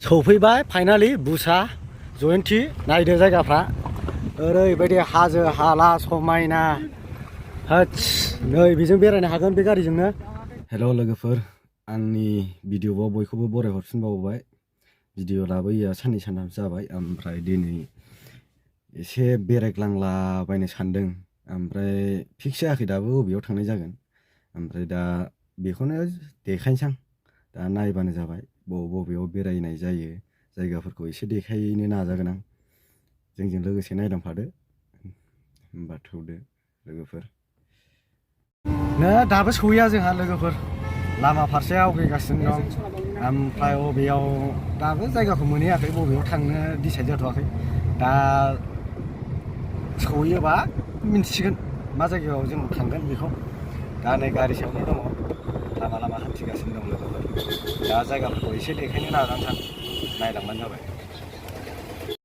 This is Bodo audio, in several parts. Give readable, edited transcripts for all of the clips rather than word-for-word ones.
सौफैबाय फाइनालि बुसा जयन्ती नायदो जायगाफ्रा ओरैबायदि हाजो हाला समायना हट्स नै बेजों बेरायनो हागोन बे गारिजोंनो। हेल' लोगोफोर, आंनि भिडिअ'आव बयखौबो बराय हरफिनबावबाय। भिडिअ' लाबोयैया साननै सानथाम जाबाय, ओमफ्राय दिनै एसे बेरायग्लांलाबायनो सानदों। ओमफ्राय फिक्स जायाखै दाबो बबेयाव थांनाय जागोन। ओमफ्राय दा बेखौनो देखायनोसै आं, दा नायबानो जाबाय बबेयाव बेरायनाय जायो। जायगाफोरखौ एसे देखायनो नाजागोन आं, जोंजों लोगोसे नायलांफादो। होमबा थौदो लोगोफोर। दाबो सहैया जोंहा लोगोफोर, लामा फारसे आवगायगासिनो दं। ओमफ्राय बबेयाव दाबो जायगाखौ मोनहैयाखै, बबेयाव थांनो डिसाइड जाथ'वाखै। दा सहैयोबा मिन्थिसिगोन मा जायगायाव जों थांगोन बेखौ। दा नै गारि सायावनो दङ, लामा लामा हान्थिगासिनो दं लोगोफोर। दा जायगाफोरखौ एसे देखायनो नाजानोसै, नायलांबानो जाबाय।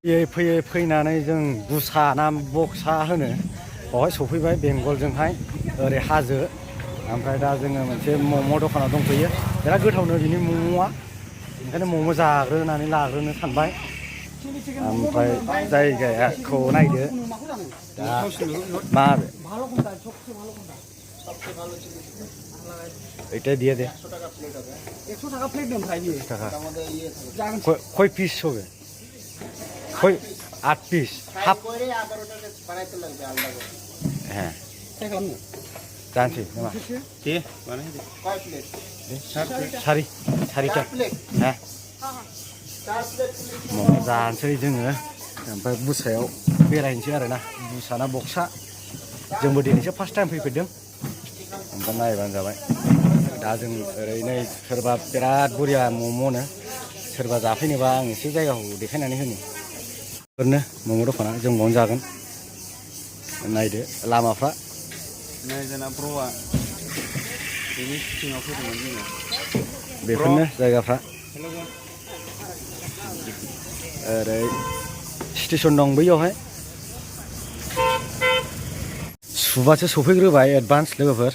फैयै फैयै फैनानै जों बुसा ना बक्सा होनो बेवहाय सफैबाय, बेंगलजोंहाय ओरै हाजो। ओमफ्राय दा जोङो मोनसे मम' दखानाव दंफैयो, बिराद गोथावनो बिनि मम'आ, ओंखायनो मम' जाग्रोनानै लाग्रोनो सानबाय। ओमफ्राय जायगाखौ नायदो दा मा এটা দিয়ে দে 100 টাকা প্লেট দেন ভাই। 20 টাকা কয় পিস হবে? কয় 8 পিস হাফ করে 11 টাকা বানাইতে লাগবে আলাদা করে। হ্যাঁ দেখলাম না জানছি না কে বানাই দে কয় প্লেট? সারিটা হ্যাঁ 4 প্লেট মম' जानोसै जोङो। ओमफ्राय बुसायाव बेरायनोसै आरोना, बुसा ना बक्सा। जोंबो दिनैसो फार्स्ट टाइम फैफेरदों, ओमफ्राय नायबानो जाबाय। दा जों ओरैनो सोरबा बिराद बरिया मम'नो, सोरबा जाफैनोबा आं एसे जायगाखौ देखायनानै होनो। ओरैनो मम' दखाना जों बावनो जागोन। नायदो लामाफ्रा। जोंना ब्र'आ बेनि सिङाव फैदोंमोन जोङो। बेफोरनो जायगाफ्रा। ओरै स्टेसन दं बैयावहाय। सुबासो सफैग्रोबाय एडभान्स लोगोफोर,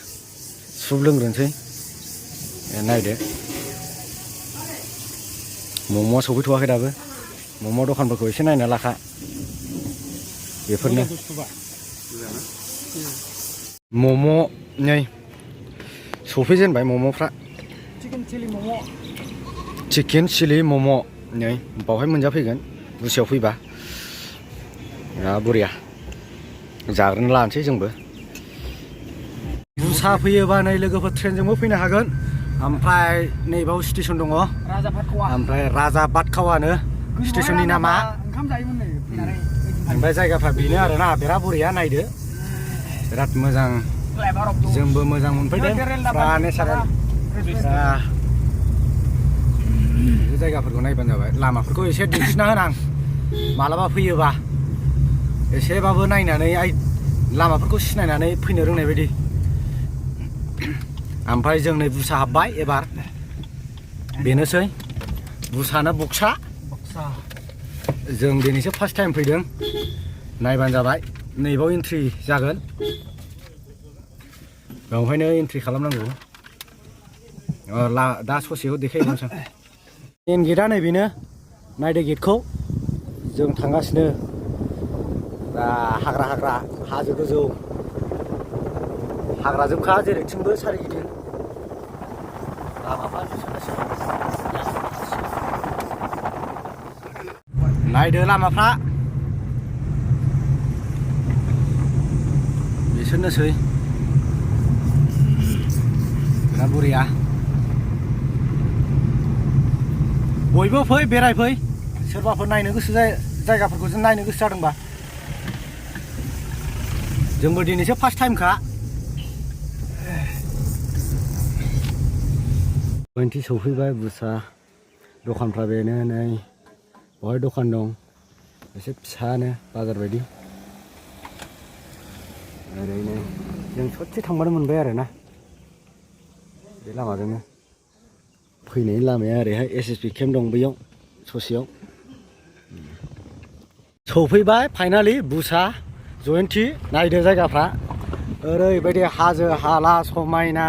सुब लोंग्रोनोसै। नायदो मम'आ सफैथ'वाखै दाबो, मम' दखानफोरखौ एसे नायना लाखा। बेफोरनो मम' नै सफैजेनबाय मम'फ्रा। चिकेन चिलि मम' नै बावहाय मोनजाफैगोन बुसायाव फैबा। बरिया जाग्रोनो लानोसै जोंबो। बुसा फैयोबा नै लोगोफोर ट्रेनजोंबो फैनो हागोन। ओमफ्राय नैबाव स्टेसन दङ, ओमफ्राय राजा बादखावानो स्टेसननि नामा। ओमफ्राय जायगाफ्रा बेनो आरोना, बिराद बरिया। नायदो बिराद मोजां, जोंबो मोजां मोनफैदों। नेचारेल जायगाफोरखौ नायबानो जाबाय। लामाफोरखौ एसे दिन्थिना होनां, मालाबा फैयोबा एसेबाबो नायनानै लामाफोरखौ सिनायनानै फैनो रोंनाय बायदि। ओमफ्राय जों नै बुसा हाबबाय एबार। बेनोसै बुसाना बक्सा। जों दिनैसो फार्स्ट टाइम फैदों, नायबानो जाबाय। नैबाव एन्ट्रि जागोन, बेवहायनो एन्ट्रि खालामनांगौ। दा ससेयाव देखायहैनोसै। मेन गेटआ नैबेनो, नायदो गेटखौ। जों थांगासिनो दा हाग्रा हाग्रा, हाजो गोजौ, हाग्राजोबखा जेरैथिंबो सारिगिदिं। नायदो लामाफ्रा बिसोरनोसै, बिराद बरिया। बयबो फै, बेरायफै। सोरबाफोर नायनो गोसो जायगाफोरखौ जों नायनो गोसो जादोंबा। जोंबो दिनैसो फार्स्ट टाइमखा। जयन्ती सौफैबाय बुसा। दखानफ्रा बेनो नै बहाय दखान दं, एसे फिसानो बाजार बायदि। ओरैनो जों ससे थांबानो मोनबाय आरोना, बे लामाजोंनो। फैनायनि लामाया ओरैहाय SSB केम्प दं बैयाव ससेयाव। सौफैबाय फाइनालि बुसा जयन्ती नायदो जायगाफ्रा ओरैबायदि हाजो हाला समायना।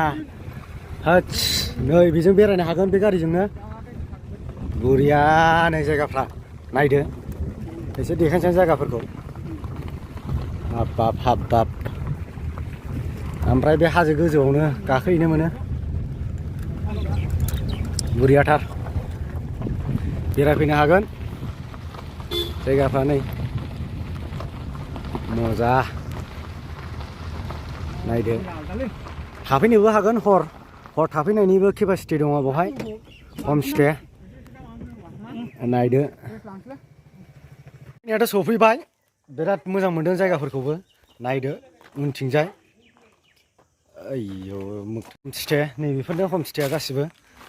हट्स नै बेजों बेरायनो हागोन बे गारिजोंनो। बुरिया नै जायगाफ्रा नायदो एसे देखायनोसै जायगाफोरखौ हाबाब हाबाब ओमफ्राय बे हाजो गोजौआवनो गाखोहैनो मोनो बुरियाथार बेरायफैनो हागोन जायगाफ्रा नै मोजा नायदो थाफैनोबो हागोन हर थाफैनायनिबो केपासिटि दङ बेवहाय हमस्टे नायदो दाथ' सफैबाय बिराद मोजां मोनदों जायगाफोरखौबो नायदो उनथिंजाय आयौ हमस्टे नैबेफोरनो हमस्टेया गासिबो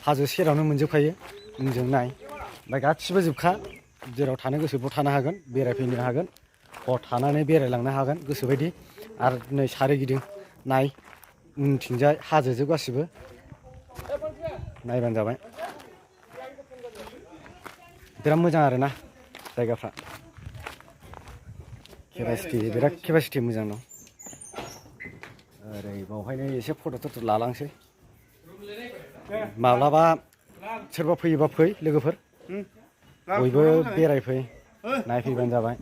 हाजो सेरावनो मोनजोबखायो उनजों नाय ओमफ्राय गासिबो जोबखा जेराव थानो गोसो बेयाव थानो हागोन बेरायफैनो हागोन हर थानानै बेरायलांनो हागोन गोसोबायदि आरो नै सारिगिदिं नाय उनथिंजाय हाजोजोब गासिबो नायबानो जाबाय बिराद मोजां आरोना जायगाफ्रा बिराद केपासिटि मोजां दं ओरै बावहायनो एसे फट' थट' लालांसै माब्लाबा सोरबा फैयोबा फै लोगोफोर बयबो बेरायफै नायफैबानो जाबाय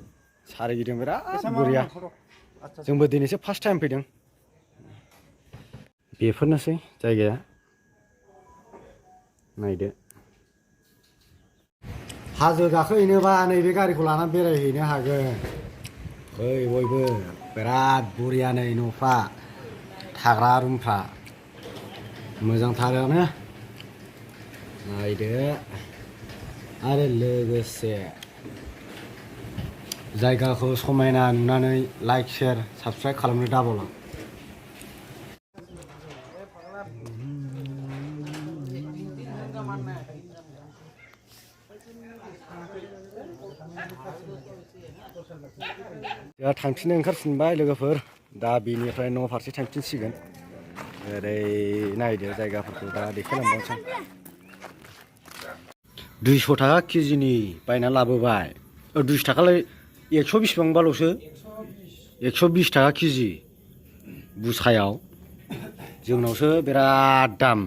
सारिगिदिं बिराद बरिया जोंबो दिनैसो फार्स्ट टाइम फैदों बेफोरनोसै जायगाया नायदो हाजो गाखोहैनोबा नैबे गारिखौ लानानै बेरायहैनो हागोन फै बयबो बिराद बरिया नै न'फ्रा थाग्रा रुमफ्रा मोजांथारानो नायदो आरो लोगोसे जायगाखौ समायना नुनानै लाइक शेयार साबस्क्राइब खालामनो दाबावला दा थांफिननो ओंखारफिनबाय लोगोफोर दा बेनिफ्राय न' फारसे थांफिनसिगोन ओरै नायदो जायगाफोरखौ दा देखायलांबावनोसै 200 थाखा केजिनि बायना लाबोबाय 200 थाखालाय 100 बेसेबांबाल'सो 120 थाखा केजि बुसायाव जोंनावसो बिराद दाम